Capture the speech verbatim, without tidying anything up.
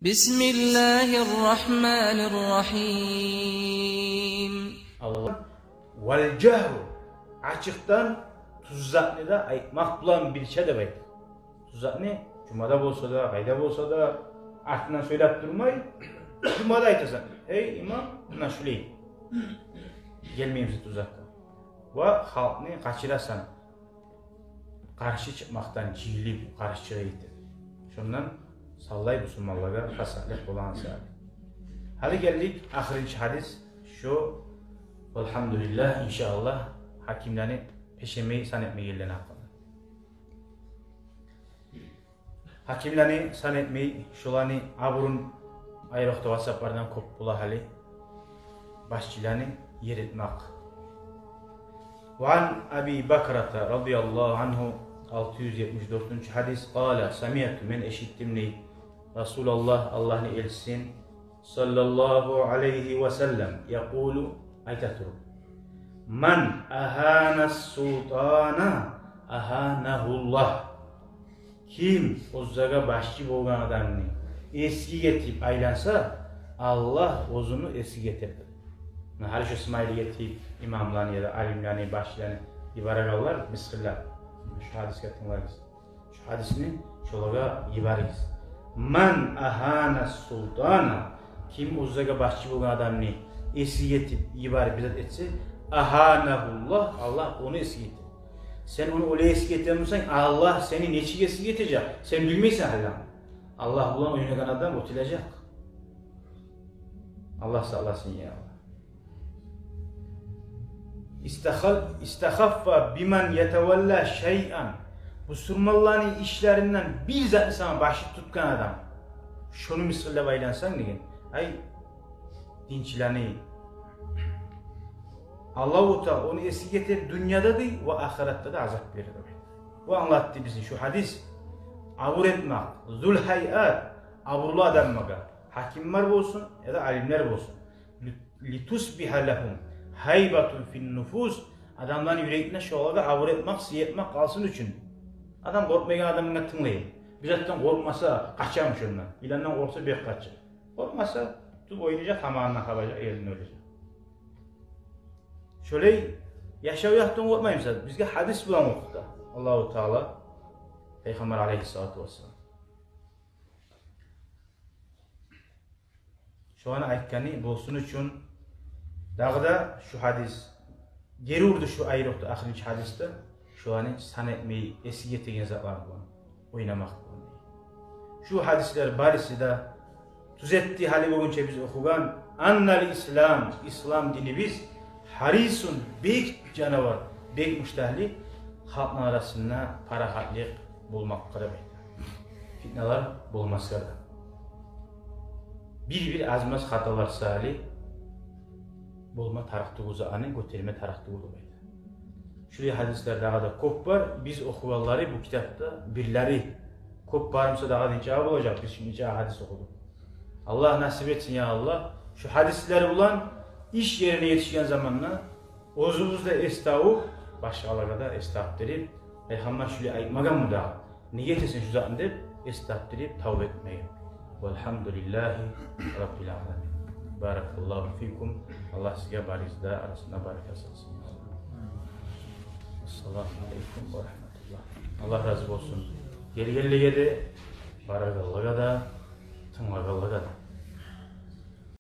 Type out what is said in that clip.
بسم الله الرحمن الرحيم. Аллагь. Вал жагьру, ачыкъдан тюз затны да айтмакъ булан бирче деп айта. Тюз затны жумада болса да, къайда болса да, артындан сёйлеп турмай, жумада айтасан: «Эй, имам, муна шулай, гелмеймисе тюз затгъа». Ва халкъны къачырасан къаршы чыкъмакъдан, жыйылып къаршы чыгъайыкъ деп. Шондан саллай бусурманлагъа хасатлыкъ болагъан саялы. Гьали гелдик ахырынчы гьадис, шо, валгьамдулиллагь, иншааллагь, гьакимлени пешемей сан этмегенлени гьакъында. Гьакимлени сан этмей, шоланы абурун айрокъда ватсаплардан кёп бола гьали, башчыланы ер этмек. Ва ан Аби Бакрата радияллагьу ангьу, алты юз етмиш дёртюнчю гьадис, къала, самиъту, мен эшитдим дей, Расулаллагь, Аллагьны элчисин, саллаллагьу алайгьи ва саллам, якъулу, айта туруп: «Ман агьана султана агьанагьуллагь». Ким оьзюне башчы болгъан адамны эсгик этип айланса, Аллагь оьзюню эсгик этер. Муна гьали шо сымайлы этип имамланы яда алимлени, башчыланы йиберегенлер, мисгъыллап, шо гьадисге тынглагъыз. Шо гьадисни шолагъа йиберигиз. «Ман агьана султана», ким оьзюне башчы болгъан адамны эсгик этип, йиберип, бир зат этсе, «агьанагьуллагь», Аллагь ону эсгик этер. Сен ону олай эсгик этген бусанг, Аллагь сени нечик эсгик этежек, сен билмейсен гьали. Аллагь булан ойнагъан адам утулагъан. Аллагь сакъласын, я Аллагь. Истахал-, истахаффа биман ятавалла шайъан. Бусурманланы ишлеринден бир затны сама башы тутгъан адам. Шону мисгъыллап айлансанг деген. Ай, динчилени Аллагьу Таала ону эсгик этер дюньяда дей, ва ахыратда да азап берер. Ва англатды бизге шо гьадис. Абур этмек, зул гьайат, абурлу адамлагъа, гьакимлер болсун яда алимлер болсун. Ли-, литусбигьа лагьум гьайбатун фин нуфус, адамланы юрегинде шолагъа абур этмек, сый этмек къалсын учун. Адам къоркъмайгъан адамгъа тынглай. Бир затдан къоркъмаса, къачамы шондан? Йыландан къоркъса, бек къача. Къоркъмаса, тюп ойнажакъ, таманына къалажакъ, ерине оьлежек. Шолай яшав якъдан къоркъмаймы? Бизге гьадис булан окъутду Аллагьу Таала, Пайхаммар алайгьиссалату вассалам. Шоланы айтгъаны болсун учун, дагъы да шо гьадис гери урду шо айрокъда ахырынчы гьадисде, шоланы сан этмей, эсгик этеген затлар булан ойнамакъ булан. Шо гьадислер барысы да тюзетди гьали болгъунча биз охугъан: «Аннал ислам», ислам динибиз, «гьарисун», бек жанавар, бек муштагьлы халкъны арасында парахатлыкъ болмакъгъа да, бек фитналар болмасгъа да. Бир-бир аз-маз хаталар саялы болма тарыкъ тюгюл, аны гётерме тарыкъ тюгюл деп айта. Шулай гьадислер дагъы да кёп бар. Биз охугъанлары бу китапда бирлери, кёп бармыса дагъы да нече болажакъ, биз шунча гьадис охудукъ. Аллагь насип этсин, я Аллагь, шо гьадислер булан иш ерине етишген заманда оьзюбюз де эс тавуп, башгъалагъа да эс тапдырып, Пайхаммар шулай айтмагъанмы дагъы, неге этесен шо затны деп, эс тапдырып тавба этмеге. Валгьамдулиллагьи раббил аламин. Баракаллагьу фикум. Аллагь сизге, барыгъызны да арасында баракат салсын. Ассаламу алейкум ва рагьматуллагь. Аллагь рази болсун гелгенлеге де, барагъанлагъа да, тынглагъанлагъа да.